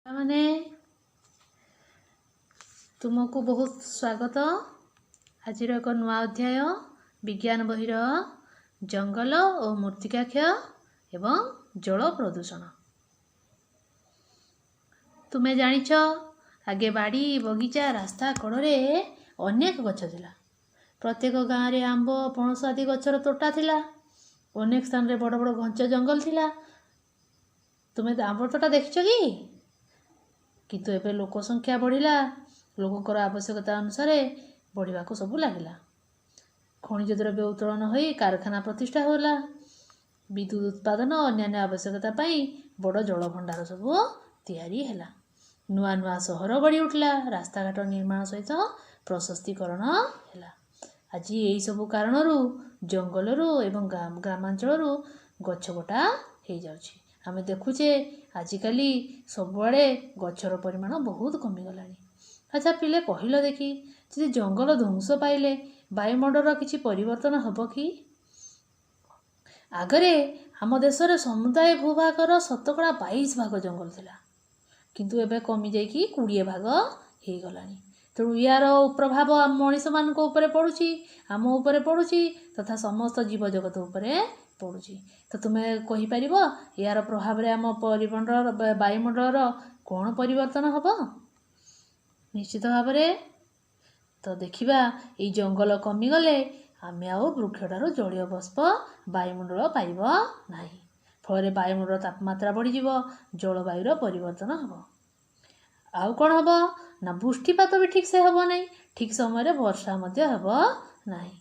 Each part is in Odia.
ମାନେ ତୁମକୁ ବହୁତ ସ୍ୱାଗତ। ଆଜିର ଏକ ନୂଆ ଅଧ୍ୟାୟ, ବିଜ୍ଞାନ ବହିର ଜଙ୍ଗଲ ଓ ମୃତ୍ତିକା କ୍ଷୟ ଏବଂ ଜଳ ପ୍ରଦୂଷଣ। ତୁମେ ଜାଣିଛ, ଆଗେ ବାଡ଼ି, ବଗିଚା, ରାସ୍ତା କଡ଼ରେ ଅନେକ ଗଛ ଥିଲା। ପ୍ରତ୍ୟେକ ଗାଁରେ ଆମ୍ବ, ପଣସ ଆଦି ଗଛର ତୋଟା ଥିଲା। ଅନେକ ସ୍ଥାନରେ ବଡ଼ ବଡ଼ ଘଞ୍ଚ ଜଙ୍ଗଲ ଥିଲା। ତୁମେ ଆମ୍ବ ତୋଟା ଦେଖିଛ କି? କିନ୍ତୁ ଏବେ ଲୋକ ସଂଖ୍ୟା ବଢ଼ିଲା, ଲୋକଙ୍କର ଆବଶ୍ୟକତା ଅନୁସାରେ ବଢ଼ିବାକୁ ସବୁ ଲାଗିଲା। ଖଣିଜ ଦ୍ରବ୍ୟ ଉତ୍ତୋଳନ ହୋଇ କାରଖାନା ପ୍ରତିଷ୍ଠା ହେଲା। ବିଦ୍ୟୁତ ଉତ୍ପାଦନ, ଅନ୍ୟାନ୍ୟ ଆବଶ୍ୟକତା ପାଇଁ ବଡ଼ ଜଳଭଣ୍ଡାର ସବୁ ତିଆରି ହେଲା। ନୂଆ ନୂଆ ସହର ଗଢ଼ି ଉଠିଲା। ରାସ୍ତାଘାଟ ନିର୍ମାଣ ସହିତ ପ୍ରଶସ୍ତିକରଣ ହେଲା। ଆଜି ଏହିସବୁ କାରଣରୁ ଜଙ୍ଗଲରୁ ଏବଂ ଗ୍ରାମାଞ୍ଚଳରୁ ଗଛ କଟା ହେଇଯାଉଛି। ଆମେ ଦେଖୁଛେ, ଆଜିକାଲି ସବୁଆଡ଼େ ଗଛର ପରିମାଣ ବହୁତ କମିଗଲାଣି। ଆଚ୍ଛା ପିଲେ, କହିଲ ଦେଖି, ଯଦି ଜଙ୍ଗଲ ଧ୍ୱଂସ ପାଇଲେ ବାୟୁମଣ୍ଡଳର କିଛି ପରିବର୍ତ୍ତନ ହେବ କି? ଆଗରେ ଆମ ଦେଶରେ ସମୁଦାୟ ଭୂଭାଗର 22% ଜଙ୍ଗଲ ଥିଲା, କିନ୍ତୁ ଏବେ କମିଯାଇକି 20% ହେଇଗଲାଣି। ତେଣୁ ୟାର ପ୍ରଭାବ ଆମ ମଣିଷମାନଙ୍କ ଉପରେ ପଡ଼ୁଛି, ଆମ ଉପରେ ପଡ଼ୁଛି ତଥା ସମସ୍ତ ଜୀବଜଗତ ଉପରେ ପଡ଼ୁଛି। ତ ତୁମେ କହିପାରିବ, ଏହାର ପ୍ରଭାବରେ ଆମ ପରିମଣ୍ଡଳର, ବାୟୁମଣ୍ଡଳର କ'ଣ ପରିବର୍ତ୍ତନ ହେବ? ନିଶ୍ଚିତ ଭାବରେ ତ ଦେଖିବା, ଏଇ ଜଙ୍ଗଲ କମିଗଲେ ଆମେ ଆଉ ବୃକ୍ଷଠାରୁ ଜଳୀୟ ବାଷ୍ପ ବାୟୁମଣ୍ଡଳ ପାଇବ ନାହିଁ। ଫଳରେ ବାୟୁମଣ୍ଡଳ ତାପମାତ୍ରା ବଢ଼ିଯିବ, ଜଳବାୟୁର ପରିବର୍ତ୍ତନ ହେବ। ଆଉ କ'ଣ ହେବ ନା ବୃଷ୍ଟିପାତ ବି ଠିକ୍ ସେ ହେବ ନାହିଁ, ଠିକ୍ ସମୟରେ ବର୍ଷା ମଧ୍ୟ ହେବ ନାହିଁ।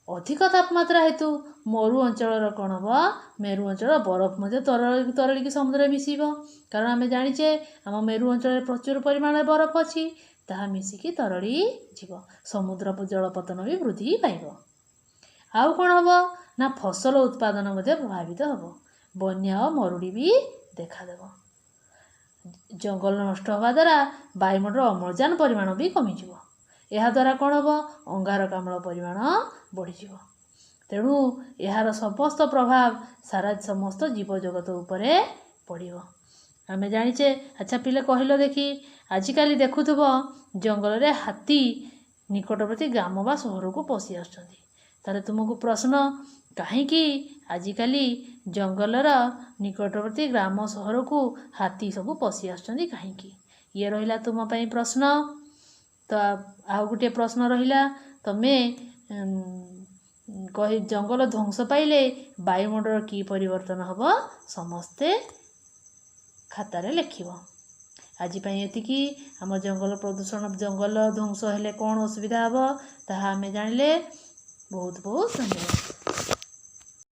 ଅଧିକ ତାପମାତ୍ରା ହେତୁ ମରୁ ଅଞ୍ଚଳର କ'ଣ ହେବ? ମେରୁ ଅଞ୍ଚଳ ବରଫ ମଧ୍ୟ ତରଳିକି ସମୁଦ୍ରରେ ମିଶିବ। କାରଣ ଆମେ ଜାଣିଛେ, ଆମ ମେରୁ ଅଞ୍ଚଳରେ ପ୍ରଚୁର ପରିମାଣରେ ବରଫ ଅଛି। ତାହା ମିଶିକି ତରଳି ଯିବ। ସମୁଦ୍ର ଜଳପତନ ବି ବୃଦ୍ଧି ପାଇବ। ଆଉ କ'ଣ ହେବ ନା ଫସଲ ଉତ୍ପାଦନ ମଧ୍ୟ ପ୍ରଭାବିତ ହେବ। ବନ୍ୟା ଓ ମରୁଡ଼ି ବି ଦେଖାଦେବ। ଜଙ୍ଗଲ ନଷ୍ଟ ହେବା ଦ୍ୱାରା ବାୟୁମଣ୍ଡଳ ଅମ୍ଳଜାନ ପରିମାଣ ବି କମିଯିବ। ଏହାଦ୍ୱାରା କ'ଣ ହେବ? ଅଙ୍ଗାରକାମ୍ଳ ପରିମାଣ ବଢ଼ିଯିବ। ତେଣୁ ଏହାର ସମସ୍ତ ପ୍ରଭାବ ସାରା ସମସ୍ତ ଜୀବଜଗତ ଉପରେ ପଡ଼ିବ, ଆମେ ଜାଣିଛେ। ଆଚ୍ଛା ପିଲେ, କହିଲ ଦେଖି, ଆଜିକାଲି ଦେଖୁଥିବ ଜଙ୍ଗଲରେ ହାତୀ ନିକଟବର୍ତ୍ତୀ ଗ୍ରାମ ବା ସହରକୁ ପଶି ଆସୁଛନ୍ତି। ତାହେଲେ ତୁମକୁ ପ୍ରଶ୍ନ, କାହିଁକି ଆଜିକାଲି ଜଙ୍ଗଲର ନିକଟବର୍ତ୍ତୀ ଗ୍ରାମ ସହରକୁ ହାତୀ ସବୁ ପଶି ଆସୁଛନ୍ତି କାହିଁକି? ଇଏ ରହିଲା ତୁମ ପାଇଁ ପ୍ରଶ୍ନ। ତ ଆଉ ଗୋଟିଏ ପ୍ରଶ୍ନ ରହିଲା, ତମେ କହି, ଜଙ୍ଗଲ ଧ୍ୱଂସ ପାଇଲେ ବାୟୁମଣ୍ଡଳ କି ପରିବର୍ତ୍ତନ ହେବ? ସମସ୍ତେ ଖାତାରେ ଲେଖିବ। ଆଜି ପାଇଁ ଏତିକି। ଆମ ଜଙ୍ଗଲ ପ୍ରଦୂଷଣ, ଜଙ୍ଗଲ ଧ୍ୱଂସ ହେଲେ କ'ଣ ଅସୁବିଧା ହେବ, ତାହା ଆମେ ଜାଣିଲେ। ବହୁତ ବହୁତ ଧନ୍ୟବାଦ।